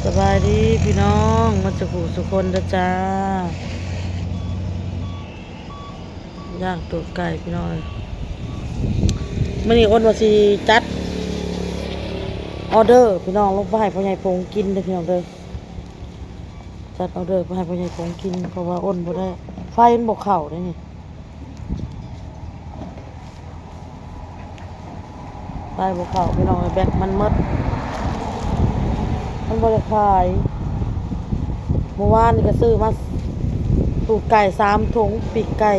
ສະບາຍດີພີ່ນ້ອງ ໝົດສູ່ຜູ້ສູ່ຄົນເດີຈ້າ. ຍ່າງຕູດໄກ່ພີ່ນ້ອງເອີຍ. ມື້ນີ້ອ້ນວ່າຊິຈັດອອເດີພີ່ນ້ອງ ລົງໄປໃຫ້ພໍ່ໃຫຍ່ພົງກິນເດີພີ່ນ້ອງເດີ. ຈັດອອເດີໄປໃຫ້ພໍ່ໃຫຍ່ພົງກິນ ເພາະວ່າອ້ນບໍ່ໄດ້ ໄຟມັນບໍ່ເຂົ້າເດ້ນີ້. ໄຟບໍ່ເຂົ້າພີ່ນ້ອງເອີຍ ແບັດມັນໝົດ ມັນບໍ່ໄດ້ຂາຍ. ມື້ວານນີ້ກໍຊື້ມາຕູດໄກ່ສາມຖົງ ປີກໄກ່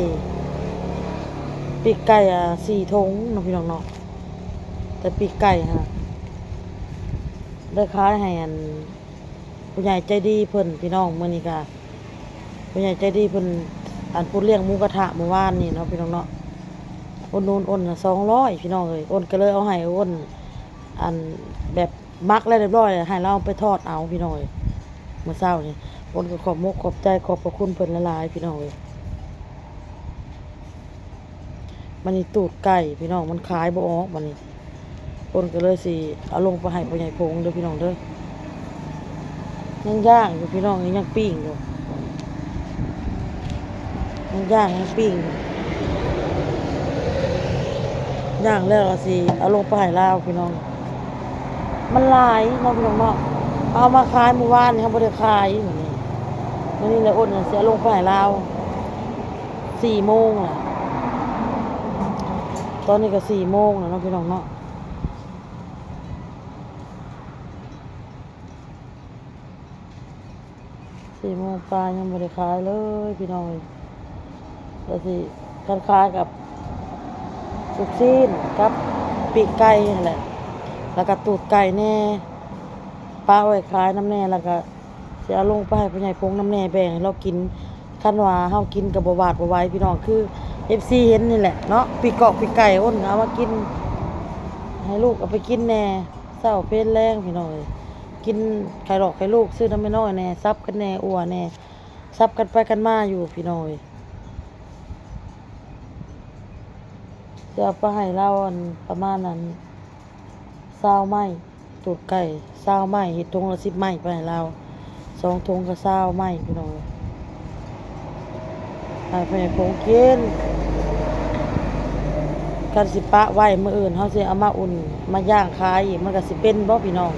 ປີກໄກ່ ອ່າ ສີ່ຖົງເນາະພີ່ນ້ອງເນາະ. ແຕ່ປີກໄກ່ຫັ້ນ ໄດ້ຂາຍໃຫ້ອັນ ຜູ້ໃຫຍ່ໃຈດີເພິ່ນພີ່ນ້ອງ. ມື້ນີ້ກະຜູ້ໃຫຍ່ໃຈດີເພິ່ນ ອັນ ຜູ້ລ້ຽງໝູກະທະມື້ວານນີ້ເນາະພີ່ນ້ອງເນາະ ອຸດໜູນອ້ນສອງຮ້ອຍພີ່ນ້ອງເອີຍ. ອ້ນກໍເລີຍເອົາໃຫ້ອ້ນ ອັນ ແບບໝັກແລ້ວຮຽບຮ້ອຍ ໃຫ້ລາວໄປທອດເອົາພີ່ນ້ອງເອີຍ ມື້ເຊົ້ານີ້. ອ້ນກໍຂອບມົກຂອບໃຈ ຂອບພະຄຸນເພິ່ນຫຼາຍໆ ພີ່ນ້ອງເອີຍ. ບັດນີ້ຕູດໄກ່ພີ່ນ້ອງ ມັນຂາຍບໍ່ອອກ ບັດນີ້ອ້ນກໍເລີຍຊິເອົາລົງໄປໃຫ້ພໍ່ໃຫຍ່ພົງເດີພີ່ນ້ອງເດີ. ຍັງຍ່າງຢູ່ພີ່ນ້ອງ ຍັງປີ້ງຢູ່ ຍັງຍ່າງຍັງປີ້ງຢູ່. ຍ່າງແລ້ວກໍຊິເອົາລົງໄປໃຫ້ລາວພີ່ນ້ອງ. ມັນຫຼາຍເນາະພີ່ນ້ອງເນາະ ເອົາມາຂາຍມື້ວານນີ້ ເຮົາບໍ່ໄດ້ຂາຍ. ມື້ນີ້ ມື້ນີ້ແຫຼະ ອ້ນຊິເອົາລົງໄປໃຫ້ລາວ. ສີ່ໂມງລະ ຕອນນີ້ກໍສີ່ໂມງແລ້ວເນາະພີ່ນ້ອງເນາະ. ສີ່ໂມງປາຍຍັງບໍ່ໄດ້ຂາຍເລີຍພີ່ນ້ອງເອີຍ. ກໍຊິຄັນຂາຍກັບລູກຊີ້ນກັບປີກໄກ່ຫັ້ນແຫຼະ ແລ້ວກໍຕູດໄກ່ແດ່ ປະໄວ້ຂາຍນຳແດ່ ແລ້ວກໍ ຊິເອົາລົງໄປໃຫ້ພໍ່ໃຫຍ່ພົງນຳແດ່ ແບ່ງໃຫ້ລາວກິນ. ຄັນວ່າເຮົາກິນກໍບໍ່ຫວາດບໍ່ໄຫວພີ່ນ້ອງ ຄືເອັຟຊີເຫັນນີ້ແຫຼະເນາະ. ປີກກອກປີກໄກ່ອ້ນກໍເອົາມາກິນໃຫ້ລູກ ເອົາໄປກິນແດ່ ເຊົ້າເພນແລງພີ່ນ້ອງເອີຍ. ກິນໄຂ່ຫຼອກໄຂ່ລູກ ຊື້ນຳແມ່ນ້ອຍແດ່ ສັບກັນແດ່ ອົ່ວແດ່ ສັບກັນໄປກັນມາຢູ່ພີ່ນ້ອງເອີຍ. ຊິເອົາໄປໃຫ້ລາວ ອັນ ປະມານ ອັນ ຊາວໄມ້. ຕູດໄກ່ຊາວໄມ້ ເຮັດຖົງລະສິບໄມ້ໄປໃຫ້ລາວ ສອງຖົງກໍຊາວໄມ້ພີ່ນ້ອງເອີຍ. ໃຫ້ພໍ່ໃຫຍ່ຜົງກິນ ຄັນຊິປະໄວ້ ມື້ອື່ນເຮົາຊິເອົາມາອຸ່ນ ມາຍ່າງຂາຍອີກ ມັນກໍຊິເປັນບໍ່ພີ່ນ້ອງ?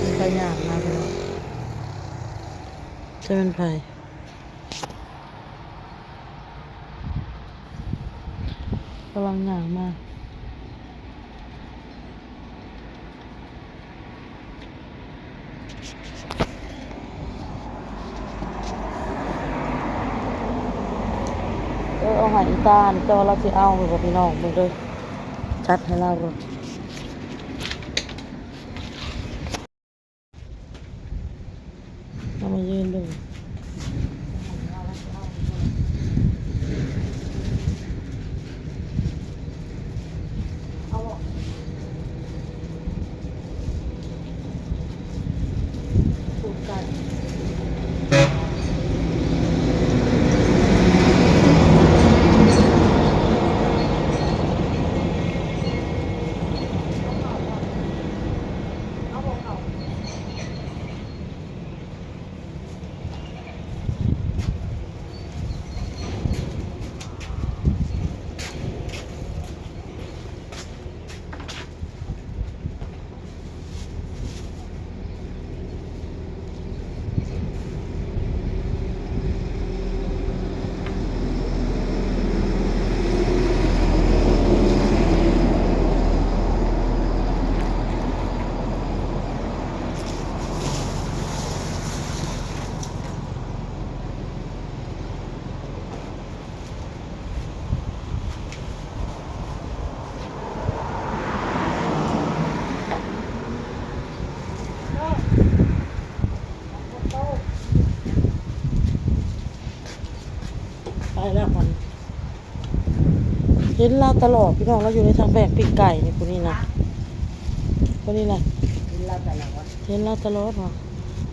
ມີໃຜຍ່າງມາພີ່ນ້ອງ? ຈະແມ່ນໃຜ? ກຳລັງຍ່າງມາ ເອີ ເອົາໃຫ້ອີຕານີ້ ແຕ່ວ່າລາວຊິເອົາຫຼືບໍ່ ພີ່ນ້ອງເບິ່ງເດີ ຈັດໃຫ້ລາວໂລດ. ເອົາມາຢືນເບິ່ງ ເອົາບໍ່? ສູດກັນ. ໄປແລ້ວມັນ ເຫັນລາວຕະຫຼອດພີ່ນ້ອງ ລາວຢູ່ໃນທາງແບກປີກໄກ່ນີ້ ຜູ້ນີ້ນະ ຜູ້ນີ້ນະ ເຫັນລາວຕະຫຼອດ ເຫັນລາວຕະຫຼອດວ່າ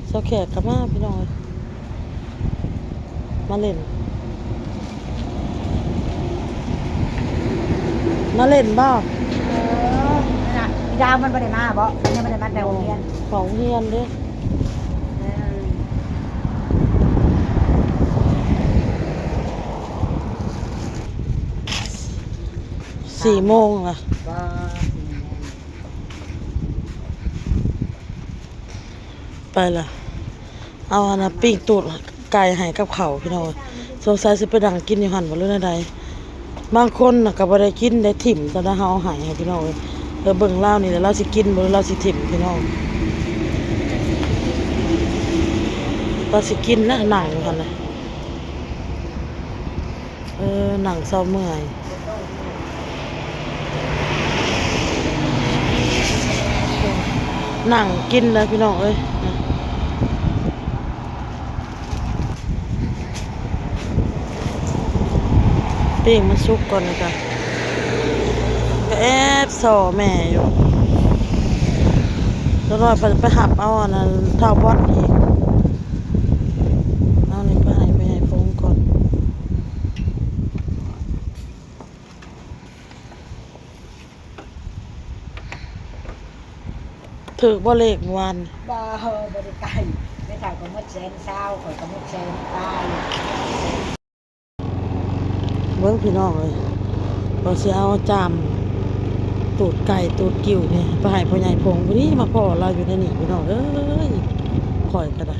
ຊາວແຂກກໍມາພີ່ນ້ອງເອີຍ ມາຫຼິ້ນ. ມາເຫຼັ້ນບໍ່? ເອີ ນັ້ນນະ ອີດາວມັນບໍ່ໄດ້ມາບໍ່? ມັນຍັງບໍ່ໄດ້ມາແຕ່ໂຮງຮຽນ. ເຂົ້າໂຮງຮຽນເດ້. ເອີ ສີ່ໂມງລະ. ໄປລະ ເອົາອັນນ່າ ປີ້ງຕູດໄກ່ໃຫ້ກັບເຂົ້າ ພີ່ນ້ອງເອີຍ. ສົງໄສຊິໄປນັ່ງກິນຢູ່ຫັ້ນບໍ່ ຫຼືແນວໃດ? ບາງຄົນນະກໍບໍ່ໄດ້ກິນ ໄດ້ຖິ້ມ ຕອນນັ້ນເຮົາເອົາໃຫ້ ພີ່ນ້ອງເອີຍ. ເອີ ເບິ່ງລາວນີ້ແຫຼະ ລາວຊິກິນບໍ່ ຫຼືລາວຊິຖິ້ມ ພີ່ນ້ອງ. ລາວຊິກິນນະ ນັ່ງຢູ່ຫັ້ນນະ. ເອີ ນັ່ງເຊົາເມື່ອຍ ນັ່ງກິນເລີຍ ພີ່ນ້ອງເອີຍ. ປີ້ງມັນສຸກກ່ອນ ແລ້ວກະ ກະແອບສໍ່ແມ່ຢູ່. ຈັກໜ້ອຍເພິ່ນໄປຮັບເອົາອັນນັ້ນ ເຖົ້າບອດອີກ. ເອົານີ້ໄປໃຫ້ພໍ່ໃຫຍ່ພົງກ່ອນ. ຖືກບໍ່ເລກມື້ວານ? ບໍ່ ບໍ່ໄດ້ໄກ ແມ່ເຖົ້າກໍໝົດແສນຊາວ ຂ້ອຍກໍໝົດແສນປາຍ. ເບິ່ງພີ່ນ້ອງເອີຍ ວ່າຊິເອົາຈາມຕູດໄກ່ຕູດກິ້ວນີ້ໄປໃຫ້ພໍ່ໃຫຍ່ພົງ. ພໍດີມາພໍ້ລາວຢູ່ໃນນີ້ ພີ່ນ້ອງເອີຍ. ຂ້ອຍກໍໄດ້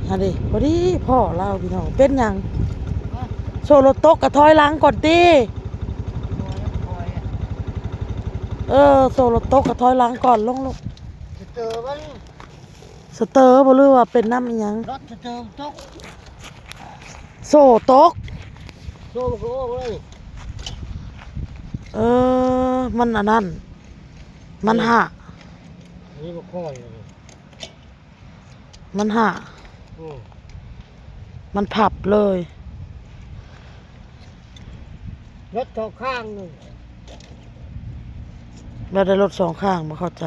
ຫັ້ນເດ້ ພໍດີພໍ້ລາວ ພີ່ນ້ອງ. ເປັນຫຍັງ? ໂສ້ລົດຕົກກໍຖອຍຫຼັງກ່ອນຕິ. ເອີ ໂສ້ລົດຕົກກໍຖອຍຫຼັງກ່ອນ. ລົງລູກ. ສະເຕີມັນ ສະເຕີບໍ່ ຫຼືວ່າເປັນນຳອີ່ຫຍັງ? ລັດສະເຕີຕົກ. ໂສ້ຕົກ. ໂສ້ມັນກໍອອກເລີຍ. ເອີ ມັນອັນນັ້ນ ມັນຫະ ນີ້ບໍ່ຄ່ອຍ. ມັນຫະ ອືມ ມັນພັບເລີຍ. ລົດສອງຂ້າງໜຶ່ງ ແລ້ວໄດ້ລົດສອງຂ້າງ ບໍ່ເຂົ້າໃຈ.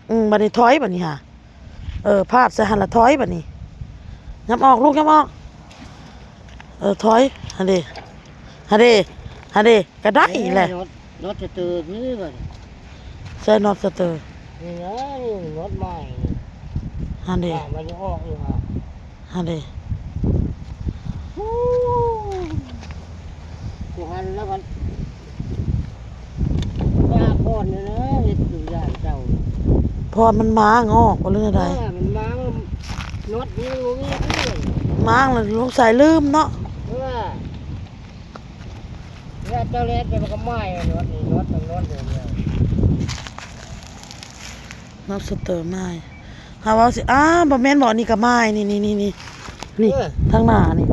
ອືມ ບັດນີ້ຖອຍ ບັດນີ້ຫາ ເອີ ພາດໃສ່ຫັ້ນລະ ຖອຍ ບັດນີ້. ຫຍັບອອກລູກ ຫຍັບອອກ. ເອີ ຖອຍ ຫັ້ນເດ ຫັ້ນເດ ຫັ້ນເດ ກະໄດ້ແຫຼະ. ເອີ ນັອດສະເຕີນີ້ບັດນີ້ ໃສ່ນັອດສະເຕີ ນີ້ນະ ນີ້ນັອດໃໝ່ ຫັ້ນເດ ມັນຍັງອອກຢູ່ຫາ ຫັ້ນເດ. ໂອ້ ກູຫັນແລ້ວມັນ ໄປຫາກ່ອນນີ້ນະ ເຮັດຢູ່ຢ່າງເຈົ້າ. ເພາະວ່າມັນມ້າງອອກບໍ່ ຫຼືແນວໃດ? ເອີ ມັນມ້າງ ນັອດນີ້ບໍ່ມີ. ມ້າງແລ້ວສົງໄສລືມເນາະ. ເອີ ແລ້ວເຈົ້າແລ່ນໄປມັນກໍໄໝ້ ນັອດນີ້ ນັອດ ນັອດ ນັອດ ນັອດສະເຕີໄໝ້. ຫາວ່າຊິ ອ້າ ບໍ່ແມ່ນບໍ່ ອັນນີ້ກໍໄໝ້ ນີ້ ນີ້ ນີ້ ນີ້ ນີ້ ເອີ ທາງໜ້ານີ້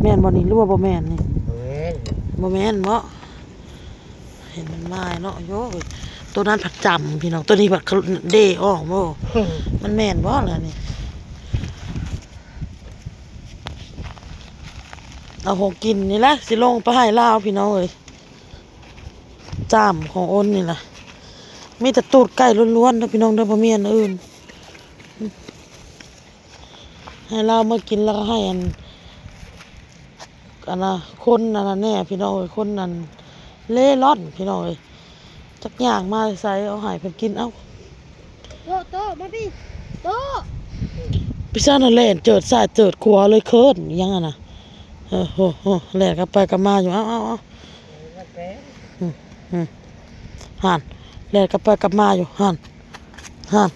ແມ່ນບໍ່ນີ້ ຫຼືວ່າບໍ່ແມ່ນນີ້? ບໍ່ແມ່ນ ບໍ່ແມ່ນເນາະ. ເຫັນມັນມາເນາະ ໂຍ ໂຕນັ້ນພັດຈຳ ພີ່ນ້ອງ ໂຕນີ້ພັດເດ້ອອກບໍ່ ມັນແມ່ນບໍ່ລະນີ້? ເອົາຂອງກິນນີ້ແຫຼະ ຊິລົງໄປໃຫ້ລາວ ພີ່ນ້ອງເອີຍ. ຈາມຂອງອົນນີ້ລະ ມີແຕ່ຕູດໄກ່ລ້ວນໆເດີ ພີ່ນ້ອງເດີ ບໍ່ມີອັນອື່ນ. ໃຫ້ລາວມາກິນ ແລ້ວກໍໃຫ້ອັນ ອັນນ່າ ຄົນອັນນັ້ນແດ່ ພີ່ນ້ອງເອີຍ ຄົນອັນເລ່ລ່ອນ ພີ່ນ້ອງເອີຍ ຈັກຍ່າງມາແຕ່ໃສ ເອົາໃຫ້ເພິ່ນກິນ. ເອົ້າ ໂຕະ ໂຕະ ມາພີ້ ໂຕະ ໄປຊັ້ນນະ ແລ່ນເຈີດຊ້າຍເຈີດຂວາເລີຍ ເຂີນອີ່ຫຍັງຫັ້ນນະ. ເອີ ໂຫ ໂຫ ແລ່ນກັບໄປກັບມາຢູ່ ເອົາ ເອົາ ເອົາ ອືມ ຫັ້ນ ແລ່ນກັບໄປກັບມາຢູ່ ຫັ້ນ ຫັ້ນ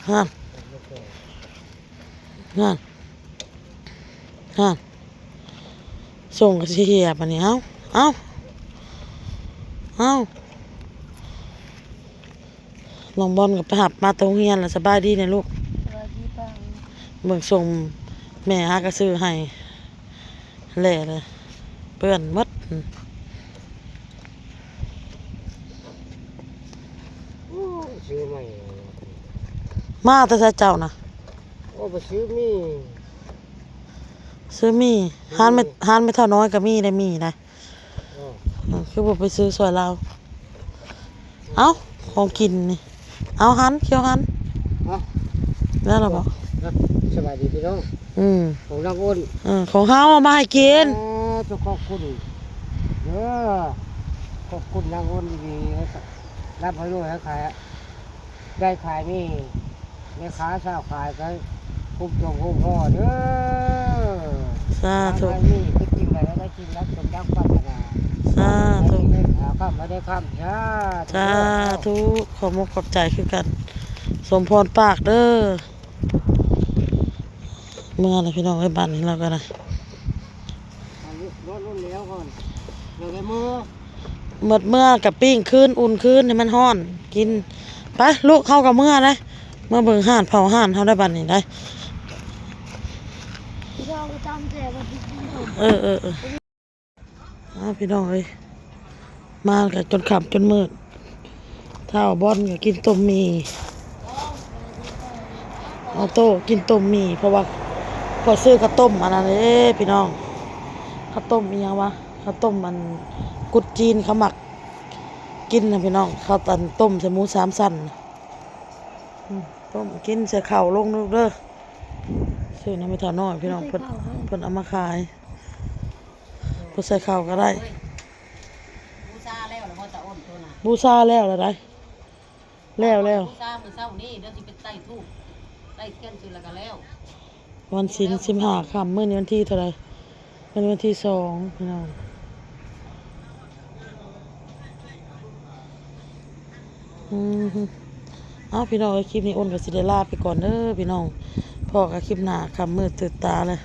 ຫັ້ນ ຫັ້ນ ຫັ້ນ ສົ່ງກໍຊິເຫຍບາດນີ້. ເອົ້າ ເອົ້າ ເອົ້າ ນ້ອງບອນກໍໄປຮັບມາແຕ່ໂຮງຮຽນແລ້ວ. ສະບາຍດີແດ່ລູກ ສະບາຍດີປ້າ. ເບິ່ງສົ່ງແມ່ຫາກໍຊື້ໃຫ້ ແຫຼະເລີຍ ເປື້ອນໝົດ. ໂອ້ຍ ຊື້ໃໝ່ ມາແຕ່ໃສເຈົ້ານະ? ໂອ້ ໄປຊື້ໝີ່ ຊື້ໝີ່ ຮ້ານແມ່ ຮ້ານແມ່ເຖົ້ານ້ອຍກໍມີໄດ໋ ໝີ່ນະ. ເອີ ເອີ ຄືບໍ່ໄປຊື້ຊ່ວຍລາວ? ເອົ້າ ຂອງກິນນີ້ ເອົາຫັ້ນ ຂຽວຫັ້ນ ຮະ ແລ້ວລະບໍ? ສະບາຍດີພີ່ນ້ອງ. ອືມ ຂອງນາງໂອນ ເອີ ຂອງເຮົາເອົາມາໃຫ້ກິນ. ເອີ ເຈົ້າຂອບຄຸນເດີ ເອີ ຂອບຄຸນນາງອຸ່ນດີໆ ຮ່ຳໃຫ້ລວຍ ໃຫ້ຂາຍ ໄດ້ຂາຍມີ ແມ່ຄ້າຊາວຂາຍກໍຄຸ້ມຕົວຄຸ້ມຫໍເດີ ສາທຸ ໃຫ້ມີ ຄິດສິ່ງໃດ ໃຫ້ໄດ້ສິ່ງນັ້ນ ສົມດັ່ງປາດຖະໜາ ສາທຸ ໃຫ້ໄດ້ເງິນຫາຄ່ຳ ໃຫ້ໄດ້ຄ່ຳ ສາທຸ ສາທຸ ຂໍມຸກຂອບໃຈຄືກັນ ສົມພອນປາກເດີ. ເມືອແລ້ວພີ່ນ້ອງເອີຍ ບາດນີ້ລາວກໍນະ ອັນນີ້ລົດລຸ້ນແລ້ວກ່ອນ ເດີໄດ້ເມືອ ໝົດເມືອກໍປີ້ງຄືນ ອຸ່ນຄືນໃຫ້ມັນຮ້ອນກິນ. ໄປລູກ ເຮົາກໍເມືອໄດ໋ ເມືອເບິ່ງຮ້ານເຜົາຮ້ານເຮົາໄດ໋ ບາດນີ້ໄດ໋. ເອີໆໆ ອ້າວ ພີ່ນ້ອງເອີຍ ມາກໍຈົນຄ່ຳຈົນມືດ ທ້າວບອນກໍກິນຕົ້ມໝີ່ ອອໂຕ້ກິນຕົ້ມໝີ່ ເພາະວ່າຂ້ອຍຊື້ເຂົ້າຕົ້ມອັນນັ້ນເດ້ພີ່ນ້ອງ ເຂົ້າຕົ້ມອີ່ຫຍັງວະ ເຂົ້າຕົ້ມອັນກຸດຈີນ ເຂົາມັກກິນນະພີ່ນ້ອງ ເຂົ້າອັນຕົ້ມໃສ່ໝູສາມຊັ້ນ ອືມ ຕົ້ມກິນໃສ່ເຂົ້າລົງເດີ ຊື້ນຳແມ່ເຖົ້ານ້ອຍພີ່ນ້ອງ ເພິ່ນ ເພິ່ນເອົາມາຂາຍ ບໍ່ໃສ່ເຂົ້າກໍໄດ້ ເອີຍ ບູຊາແລ້ວລະບໍ່ຕາໂອນໂຕນະ ບູຊາແລ້ວລະໄດ໋ ແລ້ວໆ ບູຊາມື້ເຊົ້ານີ້ ດຽວຊິໄປໄຕ້ທູບໄຕ້ທຽນຊື່ລະກະແລ້ວ ວັນສິນສິບຫ້າຄ່ຳ ມື້ນີ້ວັນທີເທົ່າໃດ? ມື້ນີ້ວັນທີສອງພີ່ນ້ອງ ອືມ ເອົ້າ ພີ່ນ້ອງເອີຍ ຄລິບນີ້ໂອນກໍຊິໄດ້ລາໄປກ່ອນເດີພີ່ນ້ອງ ພໍ້ກັນຄລິບໜ້າ ຄ່ຳມືດຕື່ນຕາແລ້ວ.